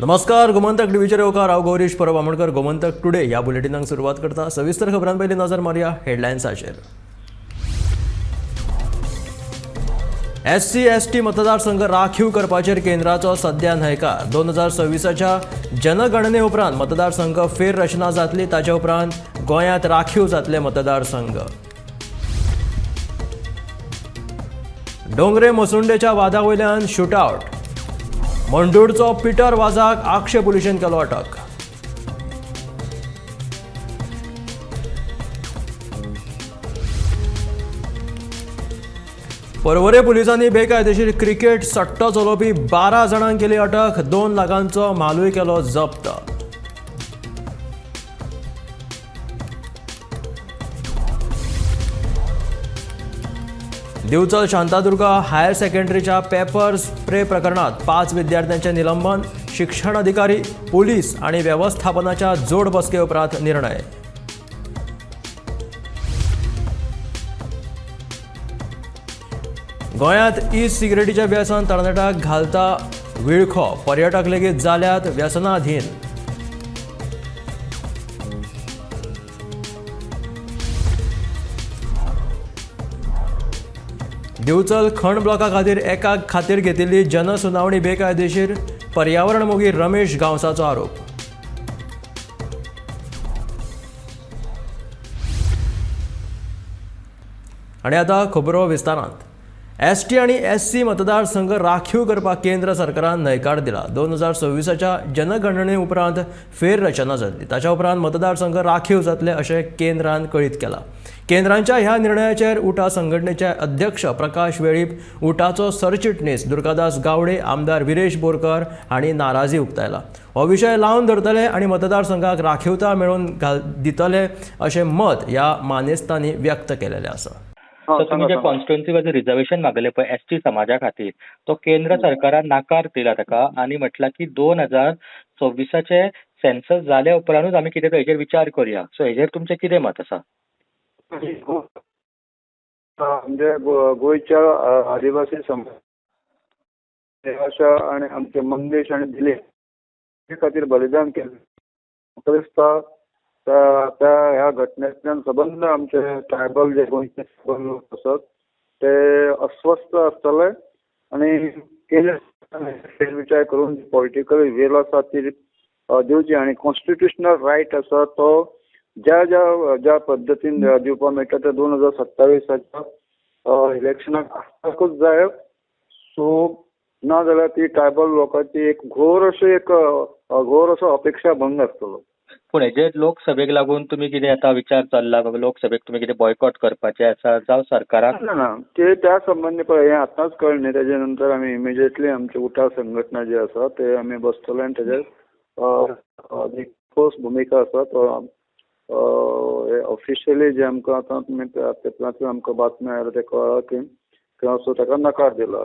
नमस्कार, गोमंतक टीव्हीचेर येवकार. हांव गौरीश परब आमोणकर. गोमंतक टुडे ह्या बुलेटिनाक सुरवात करता. सविस्तर खबरां पयलीं नजर मारया हेडलायन्साचेर. एससी एसटी मतदारसंघ राखीव करपाचेर केंद्राचो सध्या न्हयकार. 2026च्या जनगणने उपरांत मतदारसंघ फेररचना जातली, ताच्या उपरांत गोंयांत राखीव जातले मतदारसंघ. डोंगरे मसुंडेच्या वादा वयल्यान शूटआवट. मंडूरचो पिटर वाजाक आक्षे पुलिशेन केलो अटक. पर्वरे पुलिसांनी बेकायदेशीर क्रिकेट सट्टो चलोवपी 12 जाणांक केली अटक. 2 लाखांचो मालूय केलो जप्त. दिवचल शांतादुर्गा हायर सेकंडरीच्या पेपर स्प्रे प्रकरणात 5 विद्यार्थ्यांचे निलंबन. शिक्षण अधिकारी, पोलीस आणि व्यवस्थापनाच्या जोड बसके उपरांत निर्णय. गोंयांत ई सिगरेटीच्या व्यसन तरणाट्याक घालता विळखो. पर्यटक लेगीत जाल्यात व्यसनाधीन. दिवचल खण ब्लॉका खातीर एका खातीर घेतिल्ली जनसुनावणी बेकायदेशीर. पर्यावरण मोगी रमेश गांवसाचो आरोप. आनी आतां खबरो विस्तारांत. एसटी आनी एससी मतदारसंघ राखीव करपाक केंद्र सरकारान न्हयकार दिला. 2026च्या जनगणने उपरांत फेररचना जातली, ताच्या उपरांत मतदारसंघ राखीव जातले अशें केंद्रान कळीत केलां. केंद्रांच्या ह्या निर्णयाचेर उटा संघटनेचे अध्यक्ष प्रकाश वेळीप, उटाचो सरचिटणीस दुर्गादास गावडे, आमदार विरेश बोरकर हांणी नाराजी उक्तायला. हो विशय लावन धरतले आनी मतदारसंघाक राखीवता मेळोवन दितले अशें मत ह्या मानेस्तांनी व्यक्त केलेलें आसा. तुमी जे कॉन्स्टिट्युएन्सी वायज रिजर्वेशन मागले पळय एस टी समाजा खातीर, तो केंद्र सरकारान नाकार दिला ताका आनी म्हटलां की 2026चे सेन्सस जाल्या उपरांतूच आमी कितें तो हेजेर विचार करुया. सो हेजेर तुमचें कितें मत आसा? म्हणजे गोंयच्या आदिवासी समाज आनी आमचे मंगेश आनी दिलीप हे खातीर बलिदान केलें. म्हाका दिसता त्या ह्या घटनेंतल्यान सबंद आमचे ट्रायबल जे गोंयचे ट्रायबल लोक आसात ते अस्वस्थ आसतले आनी केंद्र फेरविचार करून पॉलिटिकल वेल आसा ती दिवची आनी कॉन्स्टिट्युशनल रायट आसा तो ज्या ज्या ज्या पद्दतीन दिवपाक मेळटा ते 2027च्या इलेक्शनाक आसपाकूच जाय. सो ना जाल्यार ती ट्रायबल लोकांची एक घोर अशी एक घोर असो अपेक्षा भंग आसतलो. पूण हेजेर लोकसभेक लागून तुमी कितें आतां विचार चल्ला बाबा लोकसभेक तुमी कितें बॉयकॉट करपाचें आसा जावं सरकाराक? ना ना, ते त्या संबंदी पळय हें आतांच कळ्ळें न्ही, तेजे नंतर आमी इमिजिएटली आमचे उटा संघटना जी आसा ते आमी बसतले आनी तेजेर एक ठोस भुमिका आसा तो ऑफिशियली जे आमकां आतां तुमी पेपरांतल्यान आमकां बातमी आयल्या तें कळ्ळां की सो ताका नकार दिला.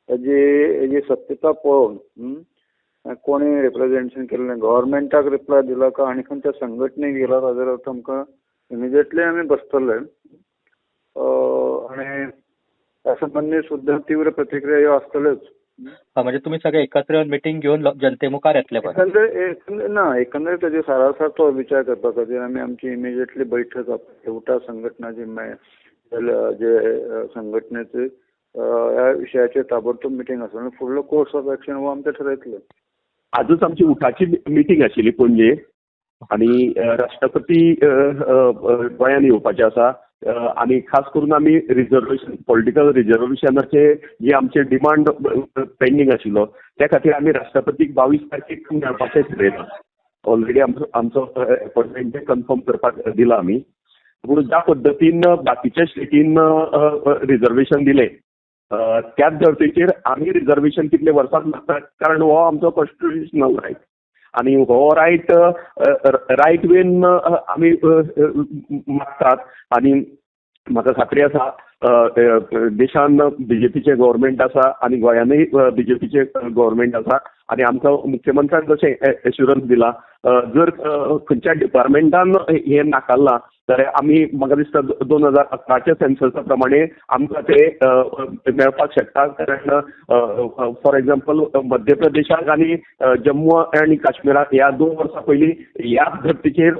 हेजी सत्यता पळोवन कोणी रिप्रेजेंटेशन केल्लें गव्हर्मेंटाक रिप्लाय दिला काय आनी खंयच्या संघटनेक गेला ताजेर आतां आमकां इमिजिएटली आमी बसतले आनी त्या संबंदी सुद्दां तीव्र प्रतिक्रिया ह्यो आसतल्योच. म्हणजे तुमी सगळे एकत्र मिटींग घेवन जनते मुखार येतले? एकंदर ना, एकंदरीत ताजे सारासार तो विचार करपा खातीर आमी आमची इमिजिएटली बैठक उटा संघटना जी जे संघटनेचे ह्या विशयाचेर ताबडतोब मिटींग आसा आनी फुडलो कोर्स ऑफ एक्शन हो आमचें ठरयतले. आजच आमची उटाची मिटींग आशिल्ली पणजे आनी राष्ट्रपती गोंयांत येवपाचे आसा आनी खास करून आमी रिजर्वेशन पॉलिटिकल रिजर्वेशनाचे जे आमचे डिमांड पेंडींग आशिल्लो त्या खातीर आमी राष्ट्रपतीक 22 तारखेक मेळपाचें ठरयलां. ऑलरेडी आमचो एपॉयंटमेंट कन्फर्म करपाक दिला आमी. पूण ज्या पद्दतीन बाकीच्या स्टेटीन रिजर्वेशन दिलें त्याच धर्तेचेर आमी रिजर्वेशन कितले वर्सांत मागतात, कारण हो आमचो कॉन्स्टिट्युशनल रायट आनी हो रायट रायट वेन आमी मागतात. आनी म्हाका खात्री आसा देशान बीजेपीचें गव्हर्मेंट आसा आनी गोंयानूय बीजेपीचें गव्हर्मेंट आसा आनी आमकां मुख्यमंत्र्यान जशें एश्युरन्स दिला जर खंयच्या डिपार्टमेंटान हें नाकारलां जाल्यार आमी म्हाका दिसता 2011च्या सेन्ससा प्रमाणे आमकां ते मेळपाक शकता. कारण फॉर एग्जाम्पल मध्य प्रदेशाक आनी जम्मू आनी काश्मीराक ह्या 2 वर्सां पयलीं ह्याच धर्तीचेर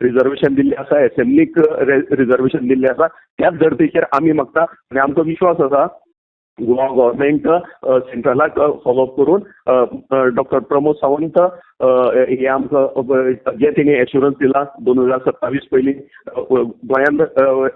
रिजर्वेशन दिल्लें आसा, एसेंब्लीक रिजर्वेशन दिल्लें आसा. त्याच धर्तीचेर आमी मागता आनी आमचो विश्वास आसा गोवा गव्हर्मेंट सेंट्रलाक फॉलोअप करून डॉक्टर प्रमोद सावंत हे आमकां जे तेणी एश्युरन्स दिला 2027 पयलीं गोंयांत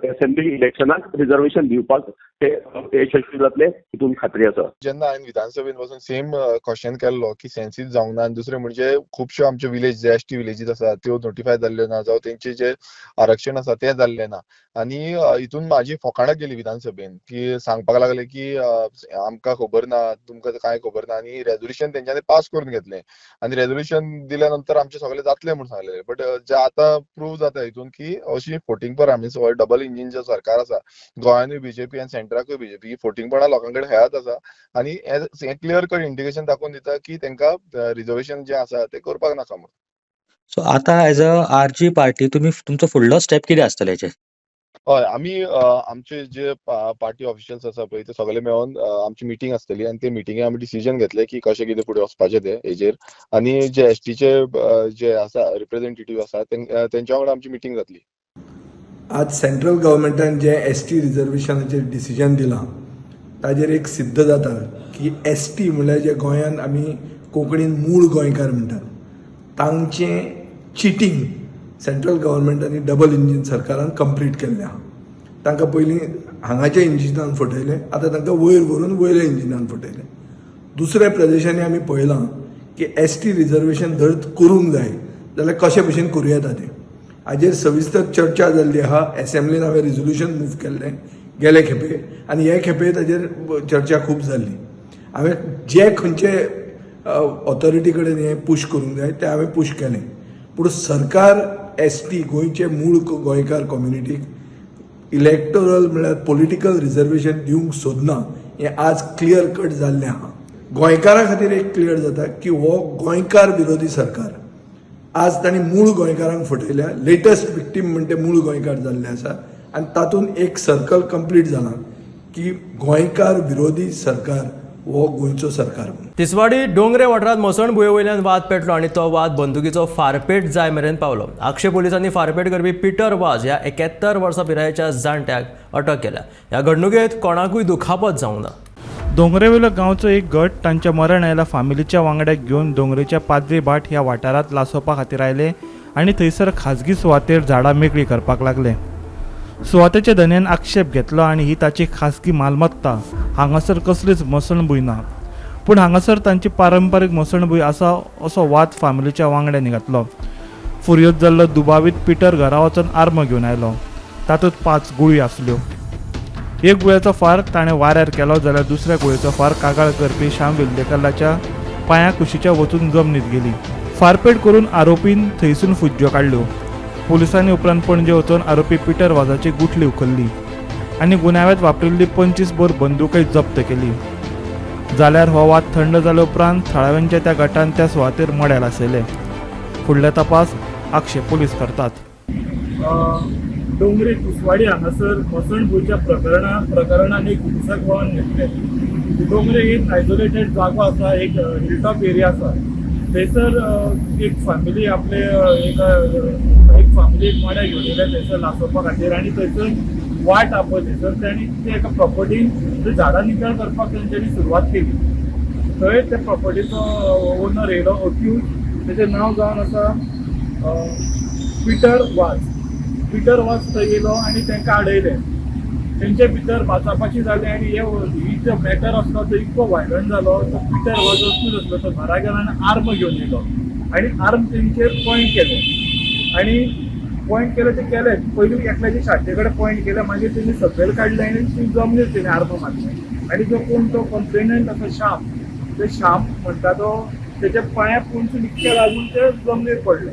एसेंब्ली इलेक्शनाक रिजर्वेशन दिवपाक ते यशस्वी जातले हितून खात्री आसा. जेन्ना हांवें विधानसभेन वचून सेम क्वेश्चन केल्लो की सेन्सीस जावंक ना आनी दुसरें म्हणजे खुबश्यो आमच्यो विलेज जे एस टी विलेजीस आसा त्यो नोटिफाय जाल्ल्यो ना जावं तेंचे जे आरक्षण आसा तें जाल्लें ना. आनी हितून म्हाजी फकाणां केली विधानसभेन की सांगपाक लागले की आमकां खबर ना, तुमकां कांय खबर ना. आनी रेजोल्युशन तेंच्यांनी पास करून घेतलें आनी रेजोल्युशन दिल्या नंतर आमचें सगळें जातलें म्हूण सांगलें. बट जे आतां प्रूव जाता हितून की अशी फोटिंगपणां मिन्स डबल इंजीन जें सरकार आसा गोंयानूय बीजेपी आनी सेंट्राकूय बीजेपी फोटिंगपणां लोकां कडेन खेळत आसा आनी हें क्लियर कट इंडिकेशन दाखोवन दिता की तांकां रिजर्वेशन जें आसा तें करपाक नाका म्हूण. सो आतां एज अ आरजी पार्टी तुमी तुमचो फुडलो स्टेप कितें आसतलो हेचेर? हय, आमी आमचे जे पार्टी ऑफिशियल्स आसा पळय ते सगळे मेळोन आमची मिटींग आसतली आनी ते मिटिंगे आमी डिसिजन घेतले की कशें कितें फुडें वचपाचें तें हेजेर. आनी जे एस टीचे जे आसा रिप्रेझेंटेटीव आसा तेंच्या वांगडा आमची मिटींग जातली. आज सेंट्रल गव्हर्मेंटान जे एस टी रिजर्वेशनाचेर डिसिजन दिलां ताजेर एक सिद्ध जाता की एस टी म्हणल्यार जे गोंयांत आमी कोंकणीन मूळ गोंयकार म्हणटात तांचें चिटींग सेंट्रल गव्हर्मेंट आनी डबल इंजीन सरकारान कंप्लीट केल्लें आहा. तांकां पयलीं हांगाच्या इंजिनान फटयलें, आतां तांकां वयर व्हरून वयल्या इंजिनान फटयलें. दुसऱ्या प्रदेशांनी आमी पळयलां की एस टी रिजर्वेशन जर करूंक जाय जाल्यार कशे भशेन करूं येता तें हाजेर सविस्तर चर्चा जाल्ली आहा. एसेंब्लीन हांवें रिजोल्युशन मूव केल्लें गेले खेपे आनी हे खेपे ताजेर चर्चा खूब जाल्ली. हांवें जे खंयचे ऑथॉरिटी कडेन हें पूश करूंक जाय तें हांवें पूश केलें. पूण सरकार एस टी गोंयचे मूळ गोंयकार कम्युनिटीक इलेक्टोरल म्हळ्यार पॉलिटिकल रिजर्वेशन दिवंक सोदना हें आज क्लियर कट जाल्लें आहा. गोंयकारां खातीर एक क्लियर जाता की हो गोंयकार विरोधी सरकार. आज तांणी मूळ गोंयकारांक फटयल्या, लेटस्ट विक्टीम म्हणटे मूळ गोंयकार जाल्ले आसा आनी तातूंत एक सर्कल कंप्लीट जालां की गोंयकार विरोधी सरकार हो गोंयचो सरकार. तिसवाडी डोंगरे वाठारांत मसण भुंये वयल्यान वाद पेटलो आनी तो वाद बंदुकीचो फारपेट जाय मेरेन पावलो. आक्षे पोलिसांनी फारपेट करपी पिटर वाज ह्या 71 वर्सां पिरायेच्या जाणट्याक अटक केल्या. ह्या घडणुकेंत कोणाकूय दुखापत जावंक ना. दोंगरेवेलो गांवचो एक गट तांच्या मरण आयला फामिलीच्या वांगड्याक घेवन दोंगरेच्या पाद्री भाट ह्या वाठारांत लासोवपा खातीर आयले आनी थंयसर खाजगी सुवातेर झाडां मेकळी करपाक लागले. सुवातेच्या धनयान आक्षेप घेतलो आनी ही ताची खाजगी मालमत्ता, हांगासर कसलीच मसणभूंय ना, पूण हांगासर तांची पारंपारीक मसणभूंय आसा असो वाद फामिलीच्या वांगड्यांनी घातलो. फुर्योज जाल्लो दुबावीत पिटर घरा वचून आर्म घेवन आयलो. तातूंत 5 गुळी आसल्यो. एक गुळयेचो फार ताणें वाऱ्यार केलो जाल्यार दुसऱ्या गुळयेचो फार कागाळ करपी श्याम वेल्लेकल्लाच्या पांया कुशीच्या वचून जमनीत गेली. फारपेट करून आरोपीन थंयसून फुज्ज्यो काडल्यो. पोलिसांनी उपरांत पणजे वचून आरोपी पिटर वाजाची गुठली उखल्ली आनी गुन्यांवांत वापरिल्ली 25 बोर बंदुकय जप्त केली. जाल्यार हो वाद थंड जाले उपरांत थळाव्यांच्या त्या गटान त्या सुवातेर मडें लासयलें. फुडले तपास आक्षे पोलीस करतात. डोंगरे तिसवाडी हांगासर मसणभूंयच्या प्रकरणान एक हिंसक वळण घेतलें. डोंगरे एक आयसोलेटेड जागो आसा, एक हिलटॉप एरिया आसा. थंयसर एक फॅमिली आपले एक फॅमिली एक मड्या घेवन येयले थंयसर लासोवपा खातीर आनी थंयसर वाट आपयली. थंयसर तांणी ते एका प्रॉपर्टीन थंय झाडां नितळ करपाक तेंच्यांनी सुरवात केली. थंय त्या प्रॉपर्टीचो ओनर येयलो अक्यूज, तेचें नांव जावन आसा पिटर वाज. पिटर वाज थंय येयलो आनी तांकां आडयले. तेंचे भितर बाचाबाची जाली आनी ही जो मॅटर आसलो तो इतको व्हायलंट जालो. तो पिटर वाज अक्यूज आसलो तो घरा गेलो आनी आर्म घेवन येयलो आनी आर्म तेंचेर पॉयंट केले आनी पॉयंट केले ते केले पयलीं एकल्याचे छातये कडेन पॉयंट केले, मागीर तेणी सकयल काडले आनी ती जमनीर तेणी आर्म मारले. आनी जो कोण तो कंप्लेनंट आसा श्याम, ते श्याम म्हणटा तो तेच्या पांया पोनसून इतके लागून ते जमनीर पडले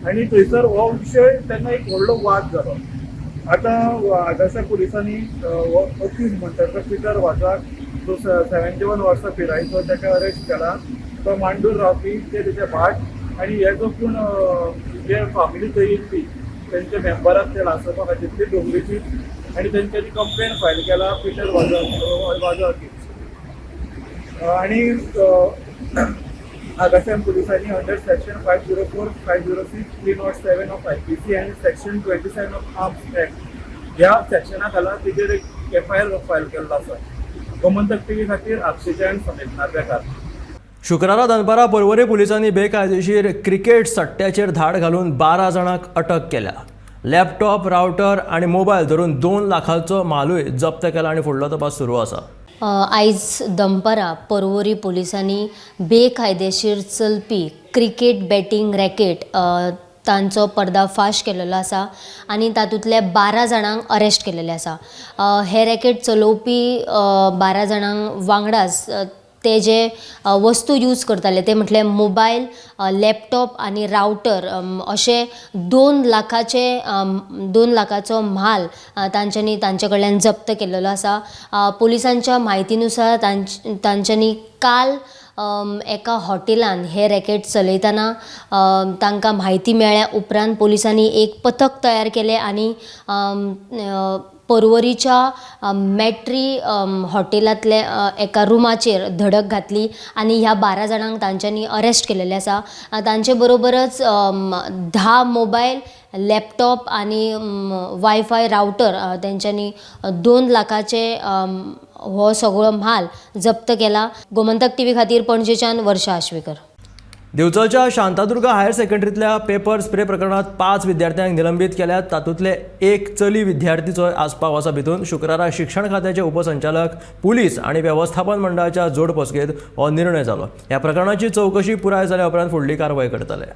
आनी थंयसर हो विशय तेन्ना एक व्हडलो वाद जालो. आतां आगासा पोलिसांनी हो अक्यूज म्हणटा तो पिटर वाजाक जो 71 वर्सां पिरायेचो ताका अरेस्ट केला. तो मांडूर रावपी, ते तेचे भाट आनी हे जो कोण जे फामिली थंय येयल्ली तेंचे मेंबराक ते लासोवपा खातीर ती डोंगरीची आनी तेंच्यांनी कंप्लेन फायल केला पिटर वाजा वाजा अगेन्स्ट. आनी आगासाम पुलिसांनी under section 504, 506, 307 of IPC आनी section 27 of arms act ह्या सेक्शना खाला तेजेर एक एफआयआर फायल केल्लो आसा. गोमंतक टीव्ही खातीर आगशीच्यान समीत नार्वेकार. शुक्रारा दनपारा पर्वरी पुलिसांनी बेकायदेशीर क्रिकेट सट्ट्याचेर धाड घालून 12 जाणांक अटक केल्या. लॅपटॉप, रावटर आनी मोबायल धरून 2 लाखांचो मालूय जप्त केला आनी फुडलो तपास सुरू आसा. आयज दनपारां पर्वरी पुलिसांनी बेकायदेशीर चलपी क्रिकेट बॅटींग रॅकेट तांचो पर्दाफाश केलेलो आसा आनी तातूंतले 12 जाणांक अरेस्ट केलेले आसा. हे रॅकेट चलोवपी 12 जाणांक वांगडाच ते जे वस्तू यूज करताले ते म्हटल्यार मोबायल, लॅपटॉप आनी रावटर अशे 2 लाखाचो म्हाल तांच्यांनी तांचे कडल्यान जप्त केल्लो आसा. पुलिसांच्या म्हायतीनुसार तांच्यांनी काल एका हॉटेलान हे रॅकेट चलयतना तांकां म्हायती मेळ्ळ्या उपरांत पुलिसांनी एक पथक तयार केलें आनी पर्वरीच्या मॅट्री हॉटेलांतले एका रुमाचेर धडक घातली आनी ह्या 12 जाणांक तांच्यांनी अरेस्ट केलेले आसा. तांचे बरोबरच 10 मोबायल, लॅपटॉप आनी वायफाय रावटर तांच्यांनी 2 लाखाचे हो सगळो म्हाल जप्त केला. गोमंतक टीव्ही खातीर पणजेच्यान वर्षा आश्वेकर. दिवचलच्या शांतादुर्गा हायर सेकंडरीतल्या पेपर स्प्रे प्रकरणात 5 विद्यार्थ्यांक निलंबीत केल्यात. तातूंतले एक चली विद्यार्थीचो आस्पाव आसा. भितून शुक्रारा शिक्षण खात्याचे उपसंचालक, पुलीस आनी वेवस्थापन मंडळाच्या जोड बसकेत हो निर्णय जालो. ह्या प्रकरणाची चवकशी पुराय जाल्या उपरांत फुडली कारवाय करतले.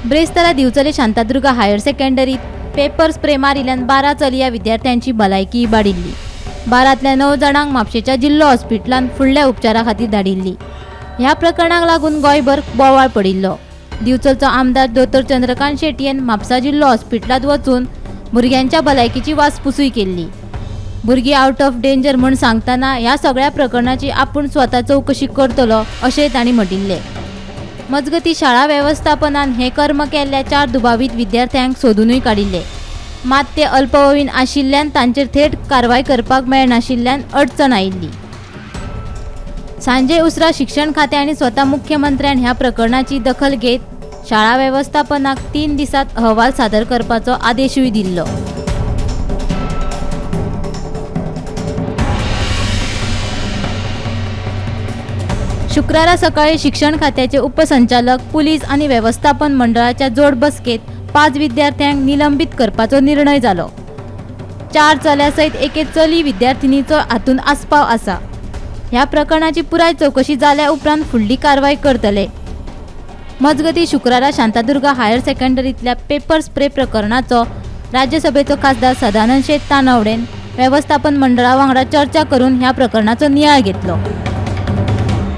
ब्रेस्तारा दिवचले शांतादुर्गा हायर सेकंडरीत पेपर स्प्रे मारिल्ल्यान 12 चलया विद्यार्थ्यांची भलायकी इबाडिल्ली. 12तल्या 9 जाणांक म्हापशेच्या जिल्लो हॉस्पिटलांत फुडल्या उपचारा खातीर धाडिल्ली. ह्या प्रकरणाक लागून गोंयभर बोवाळ पडिल्लो. दिवचलचो आमदार दोतोर चंद्रकांत शेटयेन म्हापसा जिल्लो हॉस्पिटलांत वचून भुरग्यांच्या भलायकेची वासपुसूय केल्ली. भुरगीं आवट ऑफ डेंजर म्हूण सांगतना ह्या सगळ्या प्रकरणाची आपूण स्वता चवकशी करतलो अशें तांणी म्हणिल्लें. मजगती शाळा वेवस्थापनान हें कर्म केल्ल्या 4 दुबावीत विद्यार्थ्यांक सोदूनय काडिल्ले. मात ते अल्पवयीन आशिल्ल्यान तांचेर थेट कारवाय करपाक मेळनाशिल्ल्यान अडचण आयिल्ली. सांजे उसरां शिक्षण खातें आनी स्वता मुख्यमंत्र्यान ह्या प्रकरणाची दखल घेत शाळा वेवस्थापनाक 3 दिसांत अहवाल सादर करपाचो आदेशूय दिल्लो. शुक्रारा सकाळी शिक्षण खात्याचे उपसंचालक, पुलीस आनी वेवस्थापन मंडळाच्या जोड बसकेत 5 विद्यार्थ्यांक निलंबीत करपाचो निर्णय जालो. 4 चल्या सयत एके चली विद्यार्थिनीचो हातूंत आस्पाव आसा. ह्या प्रकरणाची पुराय चवकशी जाल्या उपरांत फुडली कारवाय करतले. मजगती शुक्रारा शांतादुर्गा हायर सेकंडरींतल्या पेपर स्प्रे प्रकरणाचो राज्यसभेचो खासदार सदानंद शेट तानावडेन वेवस्थापन मंडळा वांगडा चर्चा करून ह्या प्रकरणाचो नियाळ घेतलो.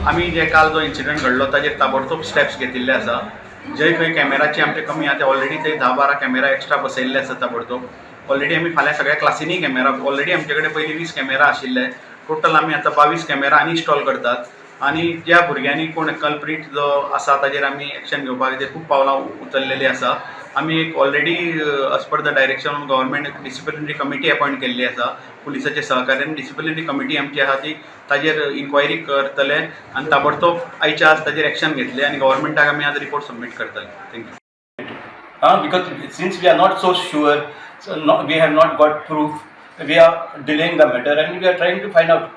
आमी जे काल जो इन्सिडंट घडलो ताजेर ताबडतोब स्टेप्स घेतिल्ले आसा. जे खंय कॅमेराची आमचे कमी आसा ते ऑलरेडी थंय 10-12 कॅमेरा एक्स्ट्रा बसयल्ले आसा ताबडतोब. ऑलरेडी आमी फाल्यां सगळ्या क्लासींनी कॅमेरा, ऑलरेडी आमचे कडेन पयलीं 20 कॅमेरा आशिल्ले, टोटल आमी आतां 22 कॅमेरा आनी इन्स्टॉल करतात. आनी ज्या भुरग्यांनी कोण कल्प्रीट जो आसा ताजेर आमी एक्शन घेवपा खातीर खूब पावलां उचललेली आसा. आमी एक already as per the direction of government disciplinary committee appoint केल्ली आसा. पुलिसाच्या सहकार्यान डिसिप्लिनरी कमिटी आमची आसा ती ताजेर इन्क्वायरी करतले आनी ताबडतोब आयच्या आज ताजेर एक्शन घेतले आनी गव्हर्मेंटाक आमी आज रिपोर्ट सबमीट करतले. Thank you. Because since we are not so sure, so we have not got proof, we are delaying the matter and we are trying to find out.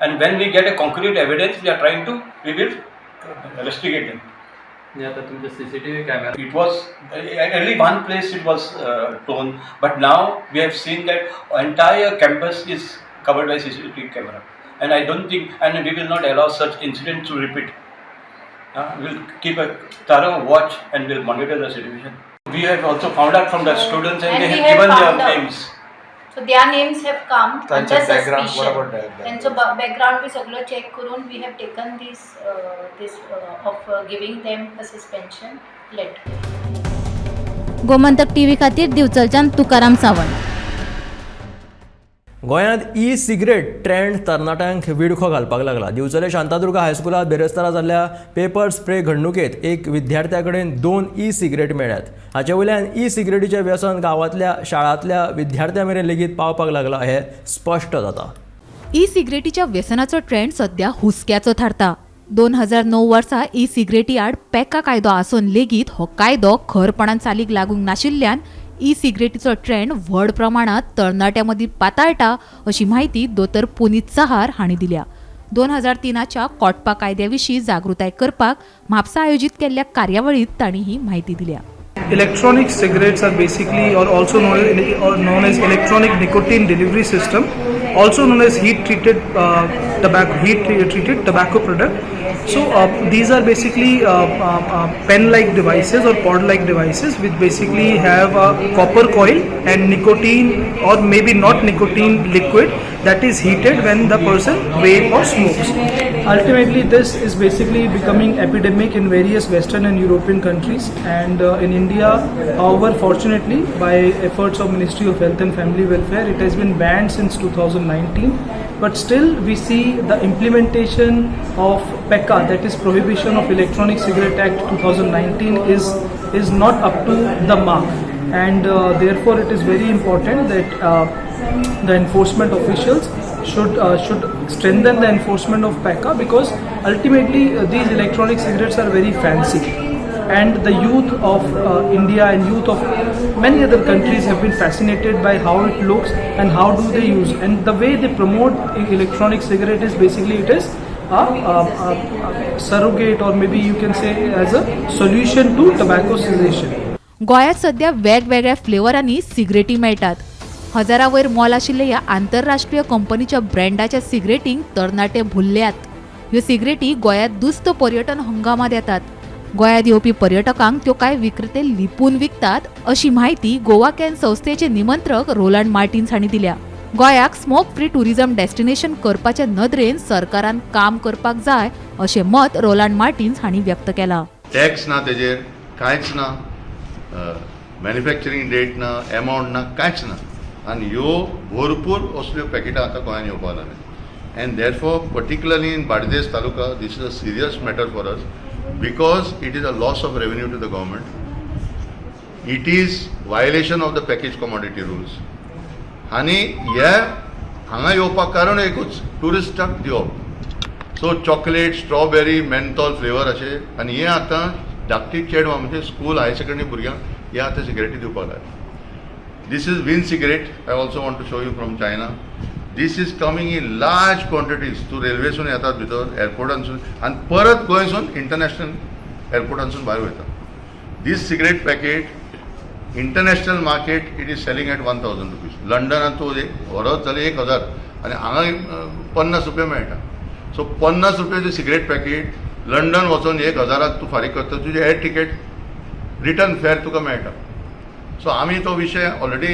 And when we get a concrete evidence, we are trying to, we will investigate them. CCTV camera. It was only one place it was torn, but now we have seen that entire campus is covered by CCTV camera. And I don't think, and we will not allow such incidents to repeat. We will keep a thorough watch and will monitor the situation. We have also found out from the students and they have given their names. So their names have come under background, suspicion. What about their background? And so background we सगळं check करून we have taken this this of giving them a suspension letter. Gomantak TV खातीर दिवचलच्यान तुकाराम सावंत. गोंयांत e cigarette trend तरणाट्यांक विडखो घालपाक लागला. दिवचले शांतादुर्गा हायस्कुलांत बिरेस्तारा जाल्ल्या paper spray घडणुकेंत एक विद्यार्थ्या कडेन 2 ई सिगरेट मेळ्ळ्यात. हाचे वयल्यान ई सिगरेटीचें व्यसन गांवांतल्या शाळांतल्या विद्यार्थ्यां मेरेन लेगीत पावपाक लागला हें स्पश्ट जाता. ई सिगरेटीच्या व्यसनाचो ट्रेंड सध्या हुस्क्याचो थारता. 2009 वर्सा ई सिगरेटी आड पेका कायदो आसून लेगीत हो कायदो खरपणान चालीक लागूंक नाशिल्ल्यान ई सिगरेटीचो ट्रेंड व्हड प्रमाणात तरणाट्यां मदीं पाताळटा अशी म्हायती दोतोर पुनीत सहार हांणी दिल्या. 2003च्या कोटपा कायद्या विशीं जागृताय करपाक म्हापसा आयोजीत केल्ल्या कार्यावळींत तांणी ही म्हायती दिल्या. Electronic cigarettes are basically or also known as electronic nicotine delivery system, also known as heat treated tobacco product. So these are basically pen-like devices or pod-like devices which basically have a copper coil and nicotine or maybe not nicotine liquid that is heated when the person vape or smokes. Ultimately, this is basically becoming epidemic in various Western and European countries, and in India, however, fortunately, by efforts of Ministry of Health and Family Welfare, it has been banned since 2019. But still, we see the implementation of PECA, that is Prohibition of Electronic Cigarette Act 2019, is not up to the mark, and therefore it is very important that the enforcement officials should strengthen the enforcement of PECA, because ultimately these electronic cigarettes are very fancy, and the youth of India and youth of many other countries have been fascinated by how it looks and how do they use, and the way they promote electronic cigarette is basically it is a surrogate, or maybe you can say as a solution to tobacco cessation. गोंयांत सध्या वेगवेगळ्या फ्लेवरांनी सिगरेटी मेळटात. हजारा वयर मोल आशिल्ल्या ह्या आंतरराष्ट्रीय कंपनीच्या ब्रँडाच्या सिगरेटींक तरणाटे भुल्ल्यात. ह्यो सिगरेटी गोंयांत दुस्त पर्यटन हंगामांत येतात. गोंयांत येवपी पर्यटकांक त्यो कांय विक्रेते लिपून विकतात अशी म्हायती गोवा can संस्थेचे निमंत्रक रोलांड मार्टिन्स हांणी दिल्या. गोंयाक स्मोक फ्री टुरिझम डेस्टिनेशन करपाच्या नदरेन सरकारान काम करपाक जाय अशें मत रोलांड मार्टिन्स हांणी व्यक्त केलां. टॅक्स ना तेजेर, कांयच ना, मॅन्युफॅक्चरींग डेट ना, एमावंट ना, कांयच ना. आनी ह्यो भरपूर असल्यो पॅकेटां आतां गोंयांत येवपाक लागल्या. And therefore particularly in Bardez taluka this is a serious matter for us, because it is a loss of revenue to the government, it is violation of the package commodity rules. आनी हे हांगा येवपाक कारण एकूच, ट्युरिस्टाक दिवप. So chocolate, strawberry, menthol flavour अशें. आनी हें आतां धाकटी चेडवां म्हणजे स्कूल हायर सेकंडरी भुरग्यांक हे आतां सिगरेटी दिवपाक लागले. This is Win cigarette. I also want to show you from China. This is coming in large quantities. तूं रेल्वेसून येतात भितर, एअरपोर्टांसून, आनी परत गोंयसून इंटरनॅशनल एअरपोर्टांसून भायर वयता. This cigarette packet international market it is selling at 1000 rupees. लंडनांत तूं व्हरत जाल्यार 1000 आनी हांगा 50 रुपया मेळटा. सो 50 रुपयाचें सिगरेट पॅकेट लंडन वचून 1000 तूं फारीक करता, तुजें एअर टिकेट रिटर्न फेर तुका मेळटा. सो आमी तो विशय ऑलरेडी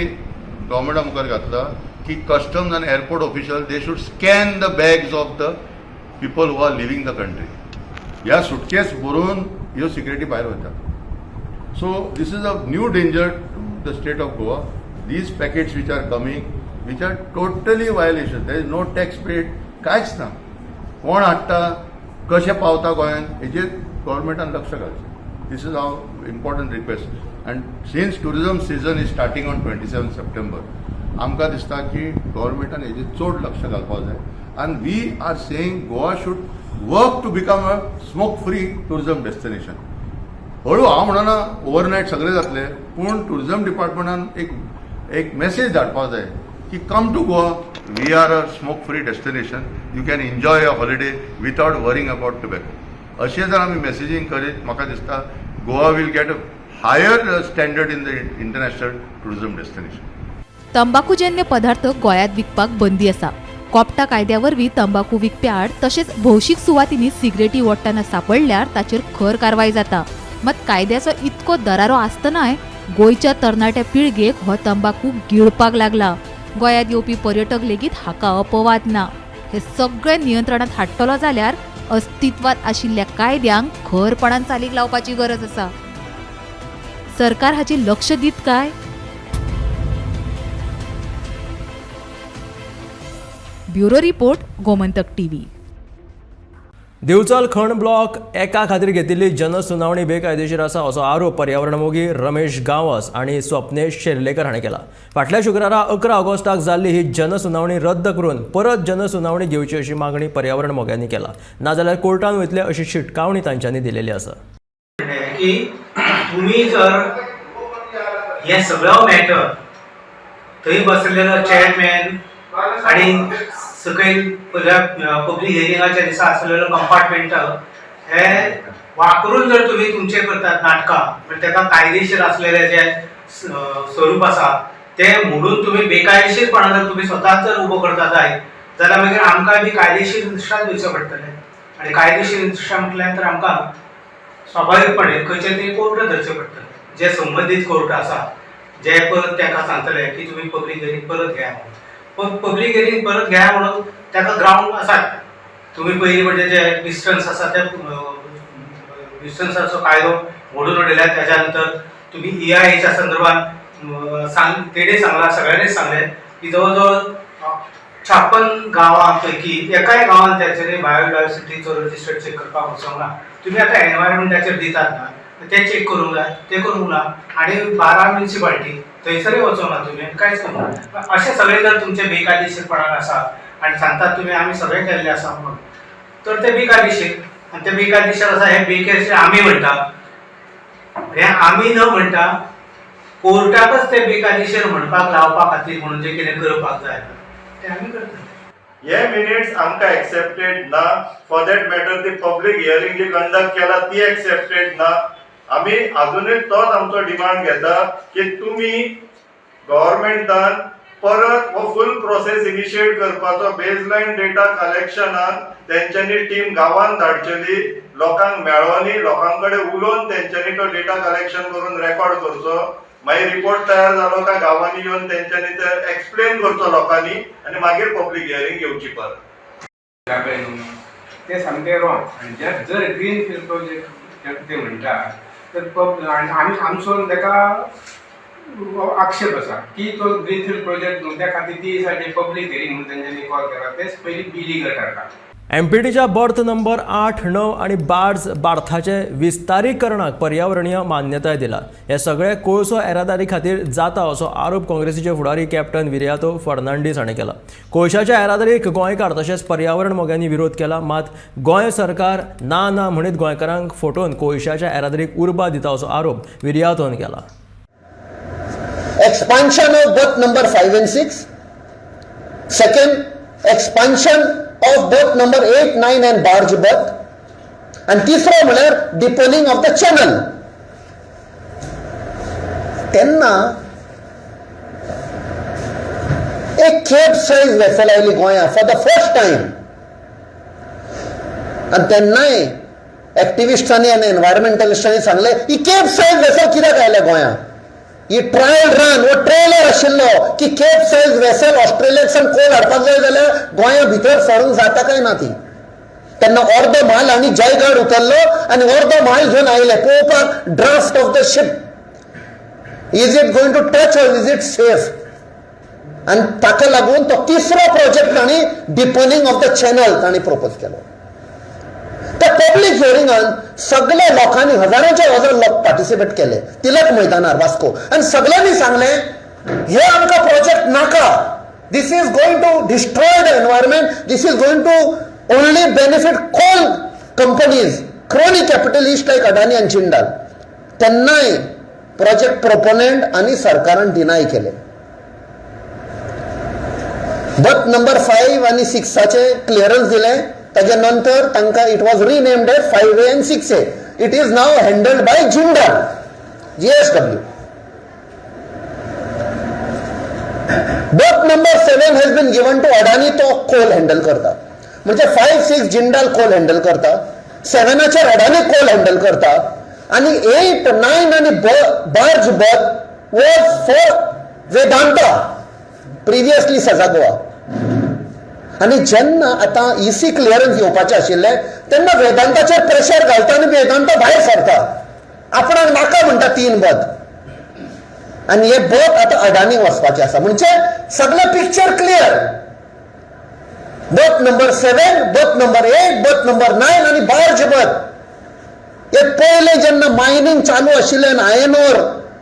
गव्हर्मेंटा मुखार घातला की कस्टम्स आनी airport official they should scan the bags of the people who are leaving the country. ह्या सुटकेस भरून ह्यो सिगरेटी भायर वयता. So this is a new danger to the state of Goa. These packets which are coming which are totally violation, there is no tax paid, कांयच ना. कोण हाडटा, कशें पावता गोंयांत, हेजेर गव्हर्मेंटान लक्ष घालचें. This is our important request. And since tourism season is starting on 27 September, आमकां दिसता की गव्हर्मेंटान हेजेर चड लक्ष घालपाक जाय. आनी we are saying Goa should work to become a smoke free tourism destination. हळू हांव म्हणना ओवरनायट सगळें जातलें, पूण टुरिझम डिपार्टमेंटान एक मॅसेज धाडपाक जाय की come to Goa, we are a smoke free destination, you can enjoy a holiday without worrying about tobacco. अशें जर आमी मॅसेजींग करीत म्हाका दिसता Goa will get a higher standard in the international tourism destination. तंबाखूजन्य पदार्थ गोंयांत विकपाक बंदी आसा. कोपटा कायद्या वरवीं तंबाखू विकप्या आड तशेंच भौशीक सुवातींनी सिगरेटी ओडटना सांपडल्यार ताचेर खर कारवाय जाता. मात कायद्याचो इतको दरारो आसतनाय गोंयच्या तरणाट्या पिळगेक हो तंबाखू गिळपाक लागला. गोंयांत येवपी पर्यटक लेगीत हाका अपवाद ना. हे सगळे नियंत्रणांत हाडटलो जाल्यार अस्तित्वांत आशिल्ल्या कायद्यांक खरपणान चालीक लावपाची गरज आसा. सरकार हाचेर लक्ष दीत काय? Bureau report, Gomantak TV. Divchal खण ब्लॉक एका खातीर घेतिल्ली जनसुनावणी बेकायदेशीर आसा असो आरोप पर्यावरण मोगी रमेश गांवस आनी स्वप्नेश शेर्लेकर हांणी केला. फाटल्या शुक्रारा 11 ऑगस्टाक जाल्ली ही जनसुनावणी रद्द करून परत जनसुनावणी घेवची अशी मागणी पर्यावरण मोग्यांनी केला. नाजाल्यार कोर्टान वयतले अशी शिटकावणी तांच्यांनी दिलेली आसा. की तुम्ही जर हे सगळं मॅटर थंय बसलेलो चेअरमॅन आणि सकयल पब्लीक हियरिंगाच्या दिसा आसलेलो कंपार्टमेंट हे वापरून जर तुम्ही तुमचे करतात नाटकां, म्हणजे ताका कायदेशीर असलेले जे स्वरूप आसा ते मोडून तुम्ही बेकायदेशीरपणान जर तुम्ही स्वताच जर उबो करता जायत जाल्यार मागीर आमकां बी कायदेशीर दृश्टाच वयचें पडटलें. आनी कायदेशीर दृश्टा म्हटल्यार तर आमकां स्वाभाविकपणे खंयचे तरी कोर्ट धरचें पडटलें, जे संबंदीत कोर्ट आसा जे परत ताका सांगतले की तुम्ही पब्लीक हियरींग परत घेया म्हणून. पब्लीक हियरींग परत घेया म्हणून ताका ग्रावंड आसा. तुम्ही पयलीं म्हणजे जे डिस्टन्स आसा त्या डिस्टन्साचो कायदो मोडून उडयला. त्याच्या नंतर तुम्ही EIAच्या संदर्भात तेणे सांगला, सगळ्यांनीच सांगलें की जवळ जवळ 56 गांवां पैकी एकाय गांवान त्याचेर बायोडायवर्सिटीचो रजिस्टर चेक करपाक वचोंक ना. तुम्ही आतां एनवायरमेंटाचेर दितात ना, ते चेक करूंक जाय, ते करूंक ना. आनी 12 म्युनिसिपालिटी थंयसरूय वचोंक ना तुमी, कांयच करूंक ना. अशें सगळें जर तुमचें बेकायदेशीरपणान आसा आनी सांगतात तुमी आमी सगळें केल्लें आसा म्हणून, तर ते बेकायदेशीर. आनी ते बेकायदेशीर आसा हें बेकायदेशीर आमी म्हणटा, हें आमी न म्हणटा कोर्टाकच ते बेकायदेशीर म्हणपाक लावपा खातीर म्हणून जें कितें करपाक जाय तें आमी करता. हे मिनिट्स आमकां एक्सेप्टेड ना. फॉर that matter ती पब्लीक हियरींग जी कंडक्ट केला ती एक्सेप्टेड ना. आमी अजुनूय तोच आमचो डिमांड घेता की तुमी गव्हर्मेंटान परत हो फूल प्रोसेस इनिशिएट करपाचो. बेजलायन डेटा कलेक्शनान तेंच्यांनी टीम गांवांत धाडचेली, लोकांक मेळोनी, लोकां कडेन उलोवन तेंच्यांनी तो डेटा कलेक्शन करून रेकॉर्ड करचो. मागीर रिपोर्ट तयार जालो काय गांवांनी येवन तेंच्यांनी ते एक्सप्लेन करचो लोकांनी आनी मागीर पब्लीक हियरींग घेवची परत. ते सामकें रॉंग. आनी जर ग्रीन फिल्ड प्रोजेक्ट ते म्हणटा तर आनी आमचो ताका आक्षेप आसा की तो ग्रीन फिल्ड प्रोजेक्ट न्हू, त्या खातीर ती साठी पब्लीक हियरींग म्हणून तेंच्यांनी कॉल केला, तेच पयलीं इलिगल थारता. एमपीटीच्या बर्थ नंबर 8, 9 आनी बार्ज बार्थाचे विस्तारीकरणाक पर्यावरणीय मान्यताय दिला. हे सगळे कोळसो येरादारी खातीर जाता असो आरोप काँग्रेसीचे फुडारी कॅप्टन विरियातो फर्नांडीस हाणें केला. कोळशाच्या येरादारीक गोंयकार तशेंच पर्यावरण मोग्यांनी विरोध केला. मात गोंय सरकार ना ना म्हणीत गोंयकारांक फटोवन कोळशाच्या येरादारीक उर्बा दिता असो आरोप विरियातोन केला. Expansion of berth number 5 and 6. Second, expansion of berth number 8, 9 and barge berth. And तिसरो म्हळ्यार deepening of the channel. तेन्ना एक केप सायज वेसल आयली गोंया फॉर the first time. आनी तेन्नाय एक्टिविस्टांनी आनी एनवायरमेंटलिस्टांनी सांगलें ही केप सायज वेसल कित्याक आयल्या गोंया. ही ट्रायल रन हो ट्रेलर आशिल्लो की केप सायज वेसल ऑस्ट्रेलियेक कोल हाडपाक जाय जाल्यार गोंया भितर सरूंक जाता काय ना ती. तेन्ना अर्दो म्हाल आनी जयगड उतरलो आनी अर्दो म्हाल घेवन आयले पळोवपाक draft of the ship, is it going to touch or is it safe. आनी ताका लागून तो तिसरो प्रोजेक्ट तांणी डिपनिंग ऑफ the channel तांणी प्रपोज केलो. त्या पब्लीक हियरिंगान सगळ्या लोकांनी हजारांचे हजार लोक पार्टिसिपेट केले तिलक मैदानार वास्को, आनी सगळ्यांनी सांगलें हे आमकां प्रोजेक्ट नाका, this is going to destroy the environment, this is going to only benefit coal companies, crony capitalist like Adani आनी जिंदाल. तेन्नाय प्रोजेक्ट प्रोपोनंट आनी सरकारान डिनाय केले. बर्थ नंबर 5 आनी 6 क्लियरन्स दिलें. ताजे नंतर तांकां it was renamed as 5A and 6A. It is now handled by Jindal JSW. Berth number 7 has been given to Adani, तो कोल हँडल करता. म्हणजे 5, 6 जिंदाल कोल हँडल करता, 7 अडानी कोल हँडल करता, आनी 8, 9 आनी barge berth was for Vedanta, previously Saja Goa. आनी जेन्ना आतां ईसी क्लियरन्स येवपाचें आशिल्लें तेन्ना वेदांताचेर प्रेशर घालता आनी वेदांता भायर सरता, आपणाक नाका म्हणटा 3 बर्थ, आनी हे बर्थ आतां अडानी वचपाचें आसा. म्हणजे सगळें picture clear. Berth number 7, berth number 8, berth number 9 आनी बार्ज बर्थ. हे पयले जेन्ना मायनींग चालू आशिल्लें आनी आयर्न ओर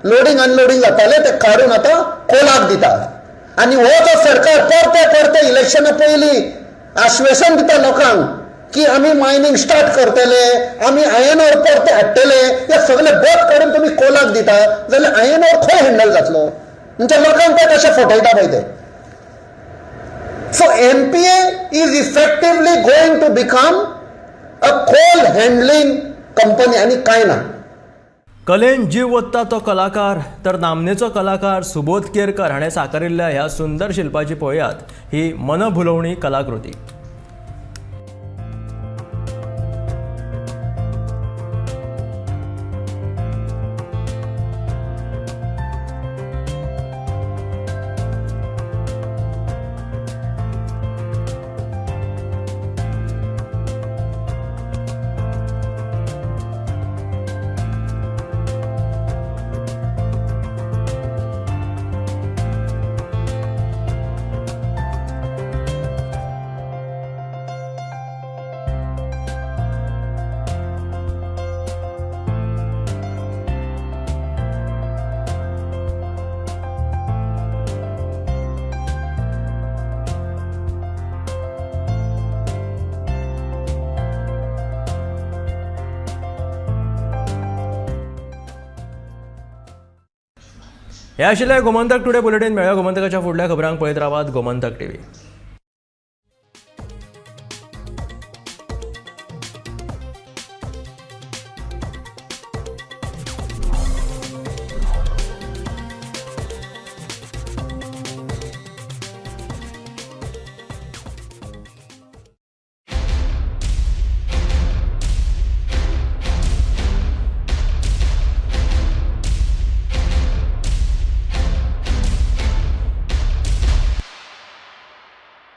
लोडींग अनलोडींग जातालें ते काडून आतां कोलाक दिता. आनी हो जो सरकार परते परते इलेक्शना पयलीं आश्वासन दिता लोकांक की आमी मायनींग स्टार्ट करतले, आमी आयर्न ओर परते हाडटले, हे सगळे बर्थ काडून तुमी कोलाक दिता जाल्यार आयर्न ओर खंय हँडल जातलो? म्हणजे लोकांक ते कशें फटयता पळय ते. So MPA is effectively going to become a coal handling company आनी कांय ना. कलेन जीव ओत्ता तो कलाकार, तर नामनेचो कलाकार सुबोध केरकर हाणें साकारिल्ल्या ह्या सुंदर शिल्पाची पळयात ही मनभुलोवणी कलाकृती. हे आशिल्लें गोमंतक टुडे बुलेटीन. मेळ्ळ्या गोमंतकाच्या फुडल्या खबरांक पळयत रावात गोमंतक टीव्ही.